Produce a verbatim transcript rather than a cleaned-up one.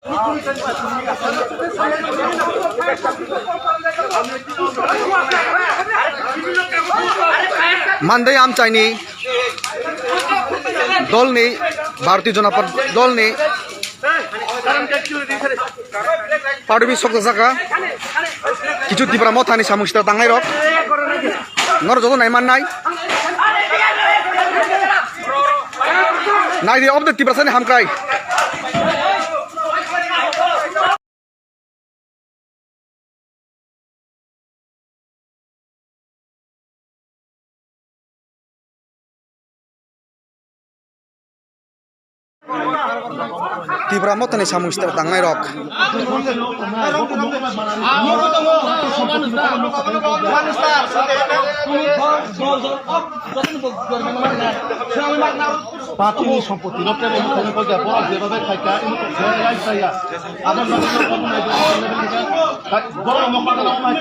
Mandai amchaini dolni, Bharatiya Janata Party dolni party office sokjak saka. Kichu Tipra Mothani samung sita tangnai rok. Nor joto nai mannai. Nai di obde Tiprasani hamkrai. Tipra Mothani samung sita tangnai rok. Patini sompoti no kebo mukhono kogya, borok jeba bai khaika, ino kok jeba bai saya. Abo no kok nai, borok mokol no nai.